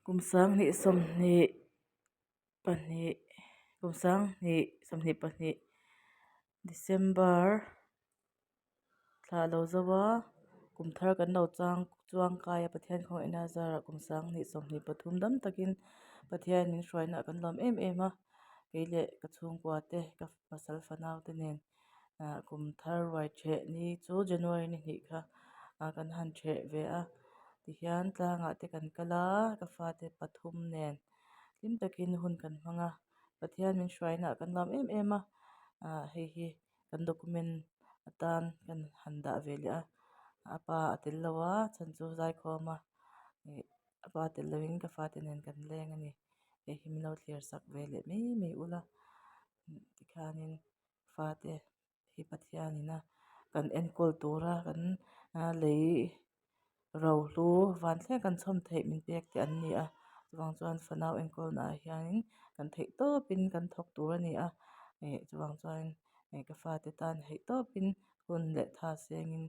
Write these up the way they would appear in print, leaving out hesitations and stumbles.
Kum sanghnih sawmhnih pahnih kum sanghnih sawmhnih pahnih December thla lo zo a kum thar kan lo chang chuang kai a Pathian khawngaihna zarah kum sanghnih sawmhnih pathum dam takin Pathian min hruaina ah kan lawm em em a kei leh ka chhungkua te ka pasal fanau te nen ah kum thar ruai ṭheh ni chu January ni hnih kha ah kan han ṭheh ve a tihian tlangah te kan kal a ka fate pathum nen hlim takin hun kan hmang a Pathian min hruaina ah kan lawm em em a ah hei hi kan document atan kan han dah ve leh a a pa a tel lo a chhan chu zaikhawm a ih a pa tel lo in ka fate nen kan leng a ni hei hi min lo thlir sak ve leh mai mai ula tikhianin fate hi Pathianina kan enkawl tura kan lei rohlu van thleng kan chhawm theih min pek te an ni a chuvang chuan fanau enkawlna ah hianin kan theih tawpin kan thawk tur a ni a ih chuvang chuan ih ka fate tan theih tawpin hun leh tha sengin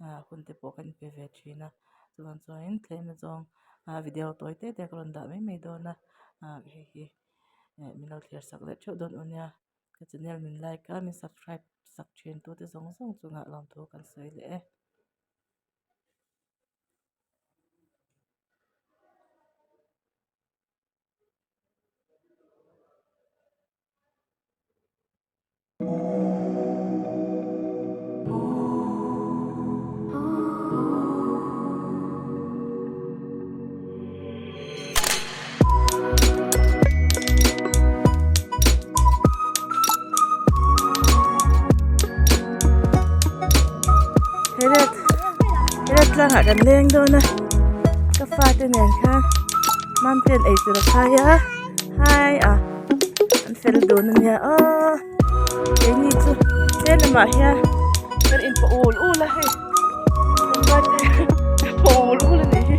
ah hun te pawh kan inpe ve thin a chuvang chuanin tlem azawng ah video tawi te te ka rawn dah mai mai dawn a ah hei hi eh min lo thlir sak leh theuh dawn ania ka channel min like a min subscribe sak thin tu te zawng zawng chungah lawmthu kan sawi leh e. Helai tlangah kan leng dawn a ka fate nen khan Mamten eitur a khai a hai a an fel dun a nia aw keini chu he lamah hian kan inpawh ul ul a hei kan fate pawh ul ul a nih hi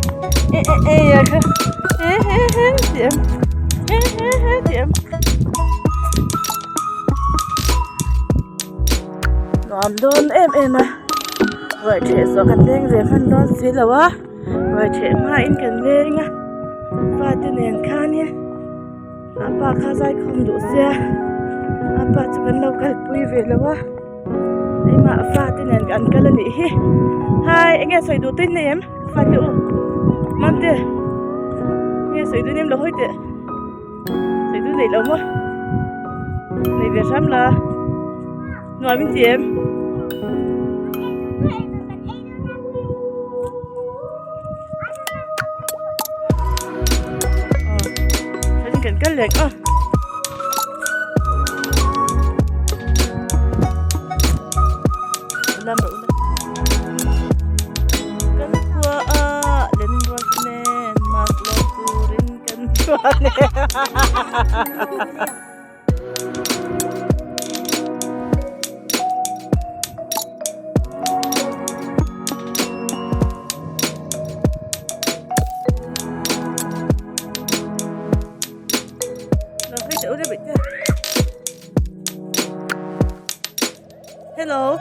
e e e a kha he he he tih em he he he tih em nuam dawn em em a ruai ṭheh zawh kan leng ve hman dawn si lo a ruai ṭheh hmain kan leng a fate nen khanin a pa kha zaikhawm duh sia a pa chu kan lo kalpui ve lo a keimah fate nen an kal a nih hi hai eng nge sawi duh te in nei em fate u mante eng nge sawi duh in em lo hawi teh sawi duh nei lo maw nei ve hram la nuam in ti em. Kan kal leh a kan khua a len rual nen mak lo turin kan chuan e. Hello.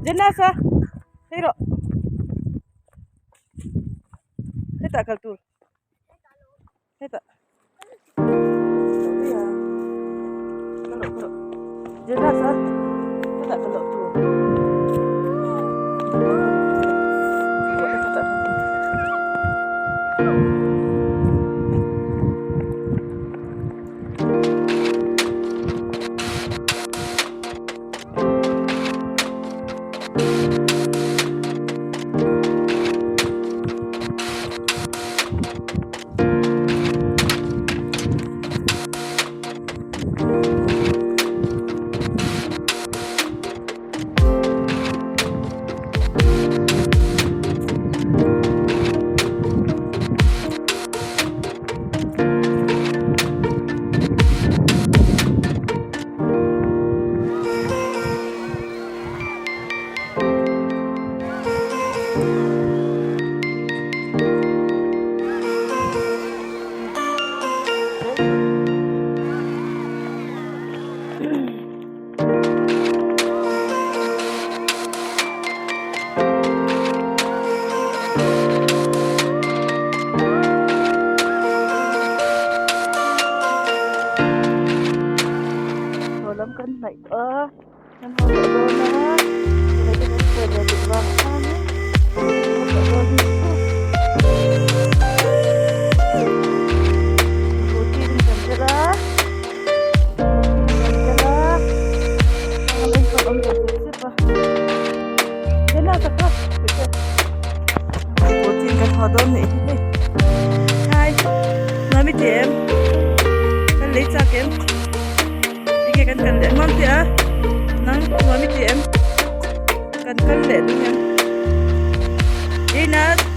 Jenasa hei rawh hetah kal tur hetah Jenasa hetah kal loh tur. haw dawn nih hi hei hi nuam i ti em kan lei chak em enge kan kal leh nuam teh a nang nuam i ti em kan kal leh dawn em Dina.